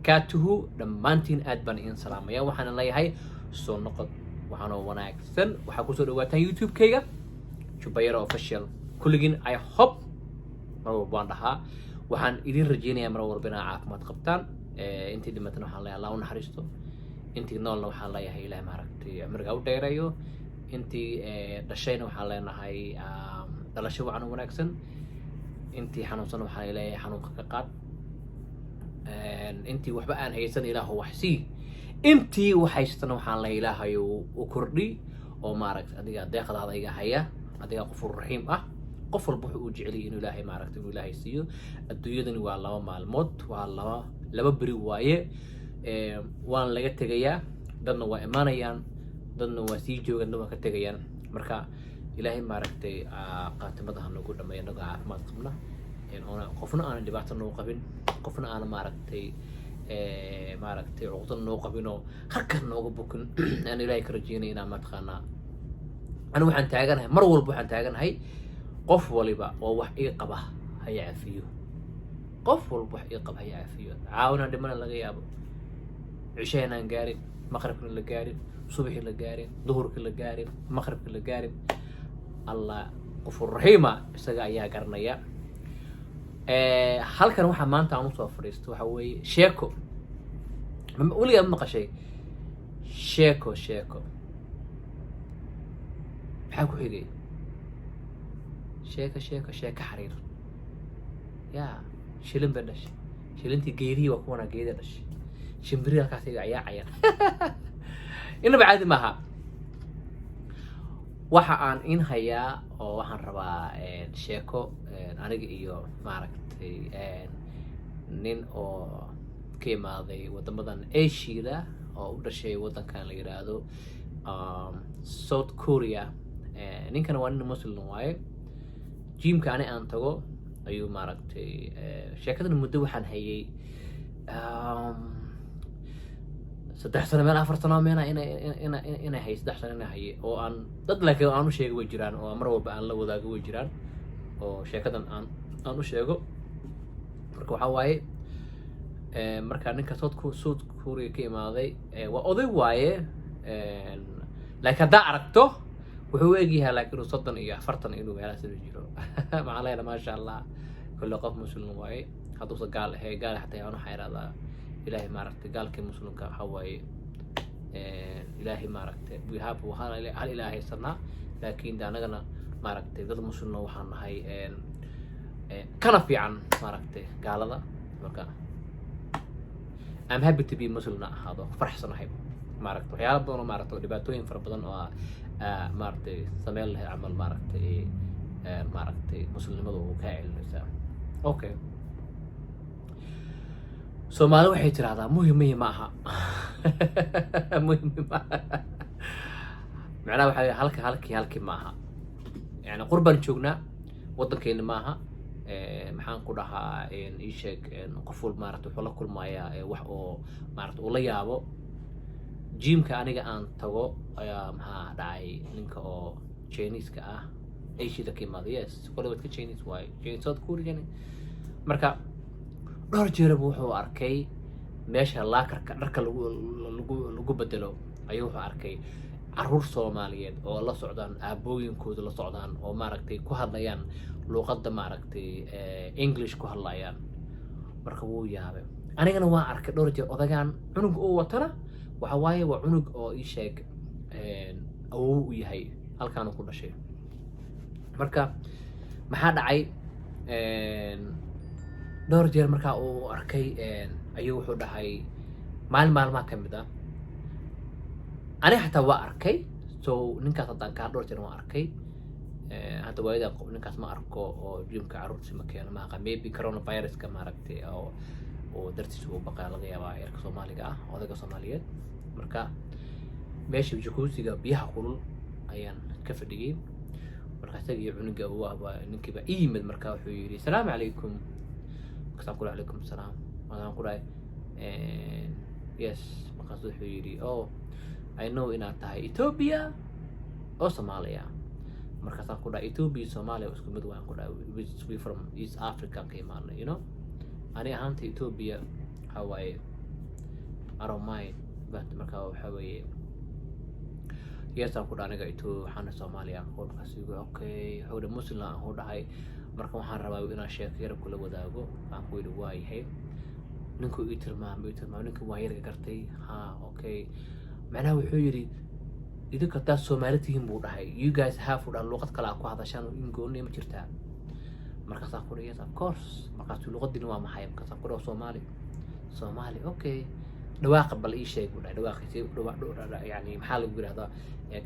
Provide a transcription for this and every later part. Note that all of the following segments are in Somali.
Wabarakaatuhu. Dhammaantiin aad baan idin salaamaya. Waxaana leeyahay soo noqod waxaanoo wanaagsan. Waxaa kusoo dhawaataan YouTube-kayga, Jubayaro Official. Kulligiin, I hope, mar walba waan dhahaa, waxaan idin rajeynayaa mar walba inaa caafimaad qabtaan. Intii dhimatana waxaan leeyahay Allah u naxariisto, intii noolna waxaan leeyahay Ilaah maaragtay cumriga u dheereeyo, intii dhashayna waxaan leenahay dhalasho wacan oo wanaagsan, intii xanuunsan waxaan leeyahay xanuunka ka qaad, intii waxba aan haysan Ilaahu wax sii, intii wax haystana waxaan leeyahay Ilaahay u kordhi oo maaragtay adiga deeqdaada iga haya, adiga qofur raxiim ah. Qof walba wuxuu u jecel yahay inuu Ilaahay maaragtay inuu Ilaahay siiyo. Adduunyadani waa 2 maalmood, waa laba beri waaye. Waan laga tegayaa, dadna waa imaanayaan, dadna waa sii joogaan, dadna waa ka tegayaan. Marka Ilaahay maaragtay qaatimada ha nagu dhameeyo anagoo caafimaad qabna, oona qofna aanan dhibaato noo qabin, qofna aanan maaragtay cuqdo noo qabin oo halkan nooga bukin. Aan Ilaahay ka rajeynay inaan mataqaanaa. Anigu waxaan taaganahay, mar walba waxaan taaganahay, qof waliba oo wax ii qaba haya cafiyo, qof walba wax ii qaba haya cafiyo. Caawinaan dhimana laga yaabo, cishaheenaan gaarin, maqribkana la gaarin, subaxii la gaarin, duhurkii la gaarin, maqribka la gaarin. Allah qofur raxiima, isaga ayaa garanaya. Halkan waxaa maanta aan usoo fadhiisto waxa weeye sheeko. Weligaa ma maqashay sheeko? Sheeko maxaa ku xigay? Sheeko, sheeko, sheeko xariir ya shilin bay dhashay. Shilintii geedihii waa kuwanaa, geeda dhashay, shimbirihii halkaas iga cayaacayaan. Inaba caadi maaha. Waxa aan in hayaa oo waxaan rabaa sheeko aniga iyo maaragtay nin oo ka imaaday wadamadan Asiada oo u dhashay waddankan la yiraahdo South Korea. Ninkana waa nin Muslim waaye. Gym-ka ani aan tago ayuu maaragtay sheekadan muddo waxaan hayay 3 sano meel, 4 sano meena ina hay, 3 sano ina haye oo aan dad laakiin aan u sheegay way jiraan, oo mar walba aan la wadaago way jiraan, oo sheekadan aan u sheego. Marka waxaa waaye marka ninka South Korea ka imaaday waa oday waaye, laakiin haddaa aragto wuxuu u egyahay laakiin inuu 30 iyo 40 inuu meelahaas inuu jiro. Maxaa leeyahay? Maasha Allah, kulle qof Muslim waaye. Hadduusa gaal ahay, gaal xataa aan waxaa ihahdaa Ilaahay maaragtay gaalkii Muslimka waxaa waaye Ilaahay maaragtay we have hal Ilaah haysanaa, laakiin de anagana maaragtay dad Muslimna waxaan nahay kana fiican maaragtay gaalada. Marka I'm happy to be Muslim na ahaado, faraxsanahay. Maaragtay waxyaala badan oo maaragtay oo dhibaatooyin fara badan oo maaragtay sameyn lahayd camal maaragtay muslimnimadu uu kaa celinaysaa. Okay, Soomaali waxay tirahdaa muhim muhim ma aha, muhim ma aha. Macnaha waxaa halka halkii halkii ma aha. Yani qurbaan joognaa, waddankeena ma aha. Maxaan ku dhahaa, ii sheeg, qof walba maaragta wuxuu la kulmayaa wax oo maaragta uu la yaabo. Gym-ka aniga aan tago ayaa maxaa dhacay, ninka oo Chinese-ka ah, Asiada ka imaaday, yes, kole wadka Chinese waaye, Chinese, South Korean. Marka dhowr jeeraba wuxuu arkay meesha locker-ka dharka lagu bedelo ayuu wuxuu arkay caruur Soomaaliyeed oo la socdaan aabooyinkooda, la socdaan oo maaragtay ku hadlayaan luuqadda maaragtay English ku hadlayaan. Marka wuu yaabay. Anigana waan arkay dhowr jeer odagaan cunug uu watana. Waxa waaye waa cunug oo ii sheeg awow u yahay, halkaanu ku dhashay. Marka maxaa dhacay? Dhowr jeer markaa uu arkay ayuu wuxuu dhahay maalin maalmaha ka mid ah, aniga xataa waa arkay. So ninkaas haddaan kaa dhowr jeer waan arkay. Hadda waayada ninkaas ma arko oo gym-ka carruurtiisa ma keeno, ma aqa, maybe coronaviruska maaragtay oo dartiis uu baqaa laga yaabaa yarka Soomaaliga ah, odayga Soomaaliyeed. Marka meesha jacuzzi-ga biyaha kulul ayaan ka fadhiyey. Marka isaga iyo cunuga uu ahba ninkiiba ii yimid. Marka wuxuu yidhi, "Asalaamu calaykum." Markaasaan ku dhahay, "Calaykum salaam." Markaasaan ku dhahay, "Yes." Markaasu wuxuu yidhi, "Oh, I know inaad tahay Ethiopia oo Soomaaliya." Markaasaan ku dhahay, "Ethiopia, Soomaaliya waa isku mid." Waan ku dhahay, "We from East Africa ka imaanay." Ani ahaanta Ethiopia waxaa waaye I don't mind. But marka waxa weeye, yes, aan ku dhahay, aniga ito waxaana Soomaaliya aan ku. Markaas igu, okay, wuxuu dhahay, Muslim aan ku dhahay. Marka waxaan rabaa inaan sheeko yar kula wadaago, aan ku yidhi. Waa yahay. Ninkuu ii tilmaamay ninka waan yarga gartay. Ha, okay, macnaha wuxuu yidhi, idinka haddaad Soomaali tihiin, buu dhahay, you guys have, u dhahay, luqad kale aad ku hadashaan in gooni ma jirtaa? Markaasaan ku dhahay, yes, of course. Markaasuu, luqadiina waa maxay? Markaasaan ku dhahay, Soomaali. Soomaali, okay, dhawaaqa bal ii sheeg, buu dhahay. Dhawaaqiisi yani maxaa lagu yidhahdaa?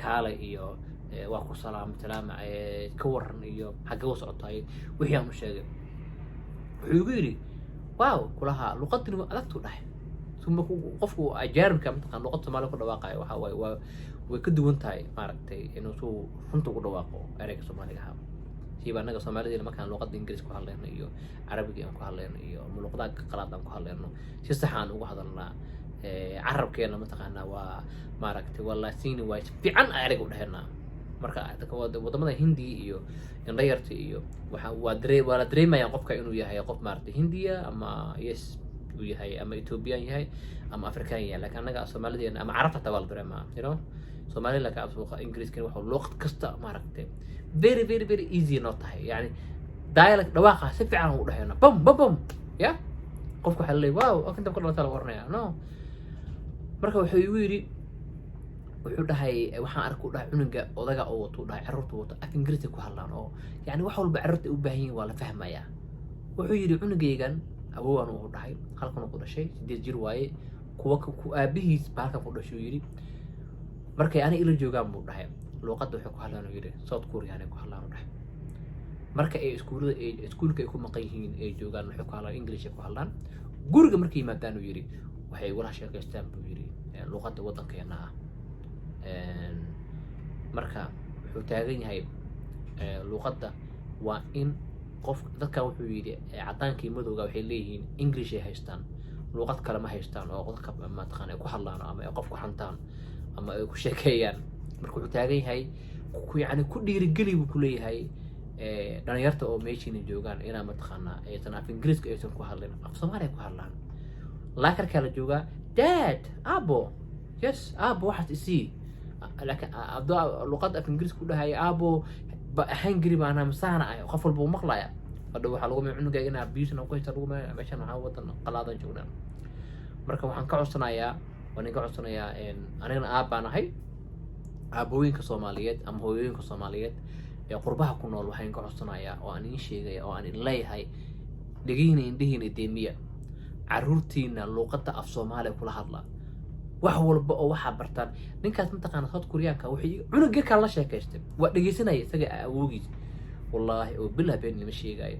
Kaale iyo waa ku salaam salaama, ka waran iyo xaggee u socotaay? Wixii aan u sheegay, wuxuu igu yidhi, wow, kulaha, luqadini waa adagtuu dhahay. Suma qofku ajaanibka mataqaan luqad Soomaaliya ku dhawaaqayo, waxa waaye waa way ka duwan tahay, maaragtay, inuu suu runta ugu dhawaaqo ereyga Soomaaliga ahaa. Siiba annaga Soomaalideena markaan luqadda Ingiriis ku hadlayno iyo Carabiga aan ku hadlayno iyo luqadaha qalaad aan ku hadlayno, si sax aan ugu hadalnaa. Carabkeena mataqaanaa waa, maaragtay, waa laasini, waa si fiican aan ereyga u dhahaynaa. Marka dadka wadamada Hindiya iyo indhayarta iyo waxa waa la dareemaya qofka inuu yahay qof, maaragtay, Hindiya ama, yes, uu yahay ama Ethiopian yahay ama African yahay. Laakiin annaga Soomaalideena ama Carabta hataa waa la dareemaa. Soomaali, laakiin suuqa Ingiriiska waxa luqad kasta, maaragtay, very very very easy noo tahay. Yani dialect dhawaaqa si fiican u dhahayna, bam bam bam ya qofka waxaa laleeyahay, wow, inta ku dhalata lagu oranaya no. Marka wuxuu igu yidhi, wuxuu dhahay, waxaan arkay, u dhahay, cunuga odaga oo wato, u dhahay, carruurta wato af Ingiriisi ku hadlaan oo yani wax walba carruurta ay u baahan yihiin waa la fahmayaa. Wuxuu yidhi, cunugaygan awowaan uu dhahay halkan uu ku dhashay, 8 jir waaye, kuwa ku aabihiis ba halkan ku dhashay. Uu yidhi, markay aniga ila joogaan, buu dhahay, luuqadda waxay ku hadlaan, uu yidhi, South Korean ay ku hadlaan, u dhahay. Marka ay iskuulada, ay iskuulka ay ku maqan yihiin ay joogaan, waxay ku hadlaan English ay ku hadlaan. Guriga markay yimaadaan, uu yidhi, waxay igula sheekaystaan, buu yidhi, luuqadda waddankeena ah. Marka wuxuu taagan yahay, luuqadda waa in qof dadkan, wuxuu yidhi, cadaankii madowga waxay leeyihiin English ay haystaan, luuqad kale ma haystaan oo dadka mataqaan ay ku hadlaan ama ay qof ku xantaan ama ay ku sheekeeyaan. Marka wuxuu taagan yahay, ku yani ku dhiirigeli buu kuleeyahay dhalinyarta oo meeshiina joogaan inaa mataqaanaa aysan af Ingiriiska aysan ku hadlin, af Soomaaliya ku hadlaan. Laakarkaa la joogaa, dad, abo, yes, abo, waxaas isii. Laakiin hadduu luqadda af Ingiriiska ku dhahaya, abo ba hungry baana masaana ah, qof walba uu maqlaya. Hadhow waxaa lagu maya cunugaaga inaa abuse ku haysta lagu maya. Meeshan waxaa wadan qalaadan joognaa. Marka waxaan ka codsanayaa, waan idinka codsanayaa, anigana aab baan ahay, aabooyinka Soomaaliyeed ama hooyooyinka Soomaaliyeed ee qurbaha ku nool, waxaan ka codsanayaa oo aan idiin sheegaya oo aan idin leeyahay, dhegihiina indhihiina deemiya, carruurtiina luuqadda af Soomaaliya kula hadla. Wax walba oo waxaa bartaan ninkaas mataqaana South Koreaanka, wuxuu cunug yarkaan la sheekaystay, waa dhegeysanaya isaga awoogiis. Wallaahi oo bilah been lama sheegaayo,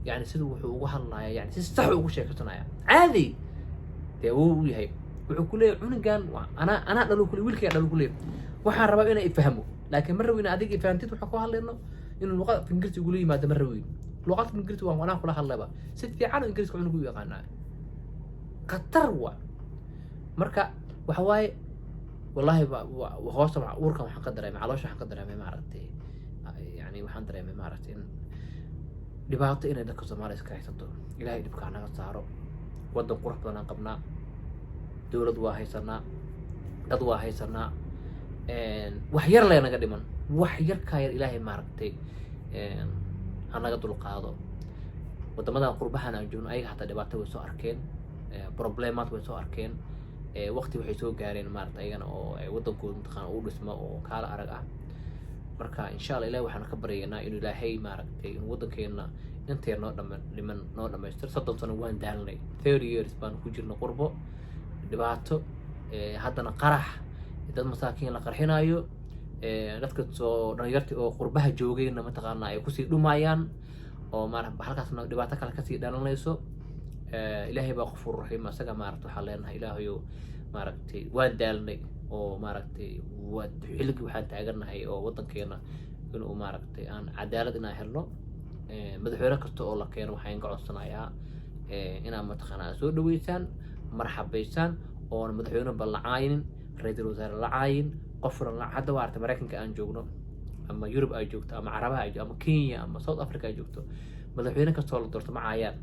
yani siduu wuxuu ugu hadlaya, yani si sax ugu sheekaysanaya, caadi dee awow u yahay. Wuxuu ku leeyahay, cunugan anaa dhalo kule, wiilkayga dhalo ku leeyahay, waxaan rabaa inay ifahmo, laakiin ma rabin adiga ifahantid waxaan ku hadlayno inuu luqad af Ingiriisi ugula yimaado. Ma rabin luqad Ingiriisi, waan anaa kula hadlayba si fiican oo Ingiriiska cunugu u yaqaanaa, khatar wa. Marka waxa waaye, wallahi hoosta uurkan waxaan ka dareemay, caloosha waxaan ka dareemay, maaragtay, yani waxaan dareemay, maaragtay, in dhibaato inay dadka Soomaaliya iska haysato. Ilaahay dhibka hanaga saaro. Waddan qurux badan aan qabnaa, dowlad waa haysanaa, dad waa haysanaa, wax yar lee naga dhiman. Wax yarkaa yar Ilaahay, maaragtay, hanaga dulqaado. Waddamadan qurbahan aan joogno, ayaga hataa dhibaato way soo arkeen, problemaad way soo arkeen, waqti waxay soo gaareen, maaragta, ayagana oo waddankooda mataqaana uu dhismo oo kaala arag ah. Marka insha Allah Ilahi waxaan ka baryaynaa inuu Ilaahay, maaragtay, inuu waddankeena intee noo dhama dhiman noo dhamaystir. 30 sano waan daalnay, 30 years baan ku jirnay qurbo, dhibaato, haddana qarax, dad masaakiin la qarxinayo, dadka soo dhalinyarta oo qurbaha joogayna mataqaana ay kusii dhumayaan oo maara halkaasna dhibaato kale kasii dhalanayso. Ilaahay baa qafuur raxiim asaga, maaragta, waxaan leenahay, Ilaahayow, maaragtay, waan daalnay oo, maaragtay, waa xilligii waxaan taagannahay oo waddankeena inuu, maaragtay, aan cadaalad inaan helno. Madaxweyne kasta oo la keeno waxaan ka codsanayaa inaad mataqaanaa soo dhaweysaan, marxabaysaan, oona madaxweyne ba la caayinin, ra-iisul wasaare la caayin, qofna la. Hadda waa aragtay Maraykanka aan joogno ama Yurub ay joogto ama Carabaha ay joogto ama Kenya ama South Africa ay joogto, madaxweyne kastoo la doorto ma caayaan.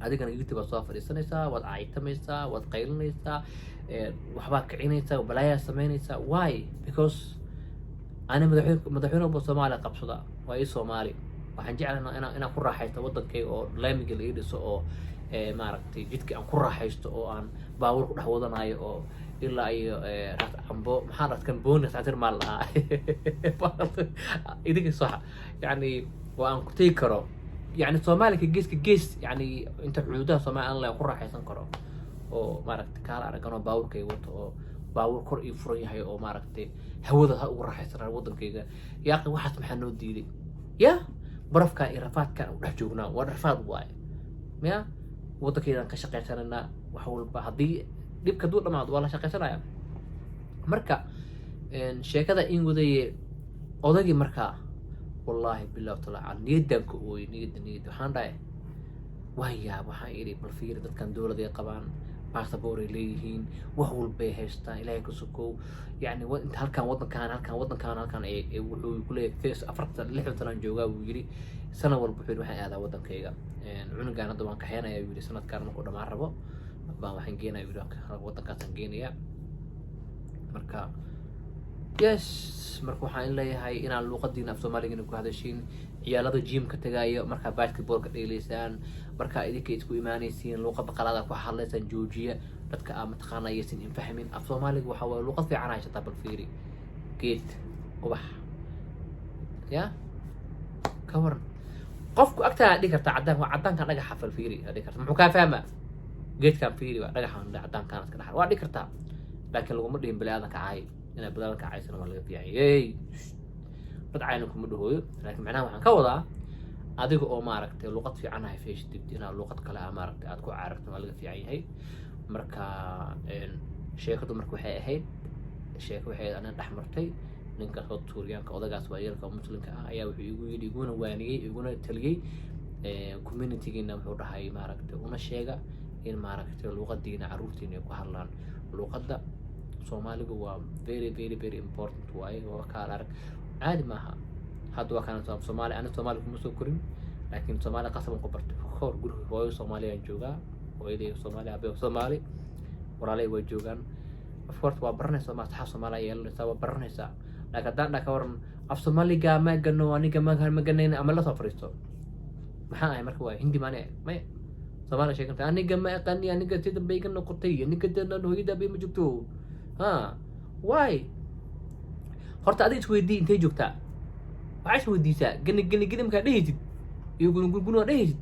Adigana YouTube baad soo fadhiisanaysaa, waad caytamaysaa, waad qaylinaysaa, waxbaad kicinaysaa, balaayaa samaynaysaa. Why? Because ani madaxweyne walba Soomaaliya qabsada waa ii Soomaali. Waxaan jeclahay inaan ku raaxaysto waddankayga oo laamiga la ii dhiso oo maaragtay, jidka aan ku raaxaysto oo aan baabuur ku dhex wadanayo oo ilaa iyo Raas Cambo, maxaa Raas Kambooni, Raas maal lahaa idinka sax, yani waa aan ku tegi karo, yani Soomaaliya ka geeska gees, yani inta xuduudaha Soomaaliya aan ku raaxaysan karo oo maaragtay kaala aragan oo baabuurkayga wato oo baabuur kor ii furan yahay oo maaragtay hawada ha ugu raaxaysanaa waddankayga. Yaaqi, waxaas maxaa noo diiday? Ya barafkaan iyo rafaadkaan u dhex joognaa waa rafaad waaye. Ya waddankaydan ka shaqaysanaynaa wax walba. Haddii dhibka hadduu dhamaado, waa la shaqaysanaya. Marka sheekada in wadaye odagii markaa, wallaahi billahi taala, niyadaan ka ooyey, niyadda waxaan dhahay waan yaab. Waxaan idhi, bal fiiri dadkan, dowladay qabaan, basaboor ay leeyihiin, wax walbay haystaan, Ilaahay ka sokow. Yani inta halkan waddankan, halkan waddankan, halkan wuxuu ku leeyahay face 40, 60 sanaan joogaa, buu yidhi. Sana walba wuxuu yidhi waxaan aadaa waddankayga. Cunugaan hadda waan kaxeynaya, buu yidhi. Sanadkaan markuu dhamaan rabo baan waxaan geenaya, buu yidhi, waddankaasaan geenaya. Marka yes, marka waxaan in leeyahay inaan luuqadiina af Soomaaligana ku hadashiin. Ciyaalada gymka tagaayo, markaa basketballka dheeleysaan, markaa idinka isku imaanaysiin, luuqada qalaada ku hadlaysaan joojiya. Dadka aa mataqaana yaysan infahmin. Af Soomaaliga waxa waaye luuqad fiican haysataa. Bal fiiri, geed, ubax, ya ka waran? Qofku agtaa dhigi kartaa cadaan, waa cadaankan dhagaxa. Fal fiiri, aa dhigi karta, muxuu kaa fahmaa? Geedkan fiiri, waa dhagaxan cadaankan iska dhaxal, waa dhigi kartaa. Laakiin laguma dhihin bani aadanka caay. Inaad bani aadanka caaysana waa laga fiican. Yey, dad cayna kuma dhahooyo, laakiin macnaha waxaan ka wadaa adiga oo maaragtay luqad fiican hay feeshtid, inaad luqad kale ah maaragtay aad ku cararto waa laga fiican yahay. Marka sheekadu marka waxay ahayd, sheeko waxay ahayd anan dhex martay ninkaas oo Tuuriyaanka, odagaas waayeelka oo Muslimka ah ayaa wuxuu igu yidhi, iguna waaniyey, iguna taliyey, communitygiina wuxuu dhahay maaragtay una sheega in maaragtay luqadiina carruurtiina ay ku hadlaan. Luqadda Soomaaligu waa very, very, very important waaye. Waa kaala arag, caadi maaha. Hadda waa kana Soomaali. Ani Soomaali kuma soo korin, laakiin Soomaali qasab ku bartay. Kahor guriga hooyo Soomaaliyaan joogaa, hooyaday Soomaali, aabbe Soomaali, walaalay waa joogaan. Of course waa baranaysaa, ma asxaab Soomaali yeelanaysaa, waa baranaysaa. Laakiin haddaan dhaa ka waran af Soomaaliga ma gano, aniga ma ganayn ama la soo fariisto, maxaa ahay marka? Waa Hindi maane maya Soomaali sheeganta, aniga ma aqaani, aniga sida bay iga noqotay, aniga dana hooyada bay ma joogto. Ha, why? Horta adiga isweydii, intay joogtaa? Waxaa isweydiisaa gani gani gani markaa dhehaysid iyo guni guni guni dhehaysid,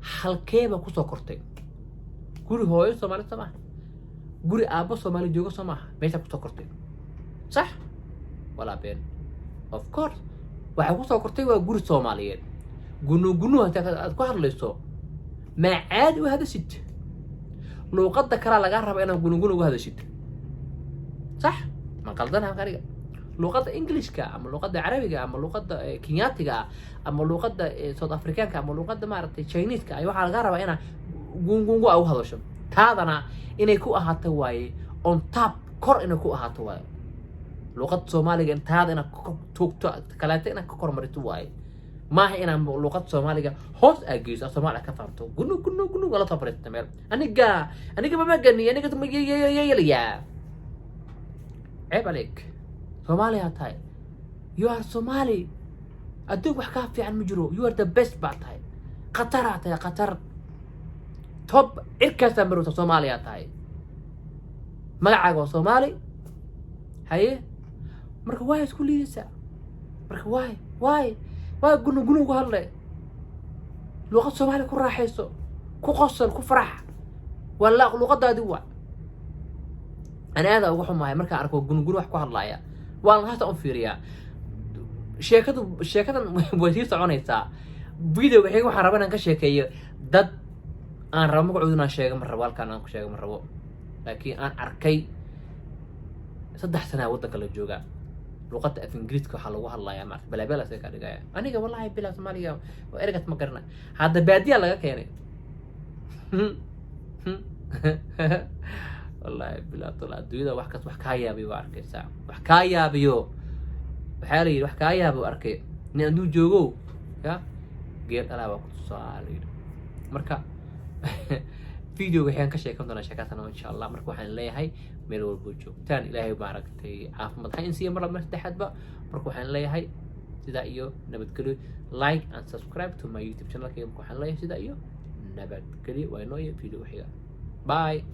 halkee baa kusoo kortay? Guri hooyo Soomaali soo maaha? Guri aabbo Soomaali joogo soo maaha? Meeshaa kusoo kortay, sax walaa been? Of course waxaa kusoo kortay waa guri Soomaaliyeed. Gunu gunu hataa aad ku hadlayso, maa caadi u hadashid? Luuqadda kalaa lagaa raba inaad gunu gunu uga hadashid, sax ma qaldanaha aniga? Luuqadda Englishka ama luuqadda Carabiga ama luuqadda Kenyaatiga ah ama luuqadda South Africaanka ama luuqadda maaragtay Chineska ay waxaa lagaa rabaa inaa gungungu a u hadasho. Taadana inay ku ahaato waaye on top, kor inay ku ahaato waaye. Luuqadda Soomaaliga in taada inaad ka tuugto, kaleeto inaad ka kormarito waaye. Maaha inaan luuqadda Soomaaliga hoos aa geyso, af Soomaali ka fahamto, gunu gunu gunu la soo fariista meel, aniga mama gani, aniga mayelayaa. Ceeb aleeg, Soomaaliyaa tahay. You are Somali. Adduunka wax kaa fiican ma jiro. You are the best baa tahay, khataraa tahay, khatar top cirkaasaa marowta. Soomaaliyaa tahay, magacaaga waa Soomaali. Haye, marka waa isku liidaysaa. Marka waay waay waay gunu gunu ugu hadle? Luuqad Soomaaliya ku raaxayso, ku qosol, ku farax, waa la luuqadaadi. Waa ani aada uga xumahay markaan arko gunu gunu wax ku hadlaaya. Waan hasta u fiiriyaa. Sheekadu, sheekadan way sii soconaysaa. Videoga xiga waxaan rabaa inaan ka sheekeeyo dad aan rabo magacooda inaan sheego ma rabo, halkaan aan ku sheego ma rabo, laakiin aan arkay 3 sanaa waddanka la joogaa, luqadda af Ingiriiska waxaa lagu hadlayaa maarata balaabela see ka dhigaya. Aniga wallahi bilaa Soomaaliga waa ereygaas ma garana. Hadda baadiyaa laga keenay. Wallahi bilaa tol, adduunyada wax kas wax kaa yaabiyo waa arkaysaa. Wax kaa yaabiyo waxaa la yidhi, wax kaa yaabiyo arkay nin hadduu joogo ya geel dhalaa waa ku tusaa la yidhi. Marka Videoga waxaan ka sheekan doonaa sheekadana, insha Allah. Marka waxaan leeyahay, meel walbo joogtaan, Ilaahay maaragtay caafimaad ha insiiya mar laba, mar saddexaadba. Marka waxaan leeyahay sidaa iyo nabadgelyo. Like and subscribe to my YouTube channelkayga. Marka waxaan leeyahay sidaa iyo nabadgelyo. Waa inoo iyo video xiga. Bye.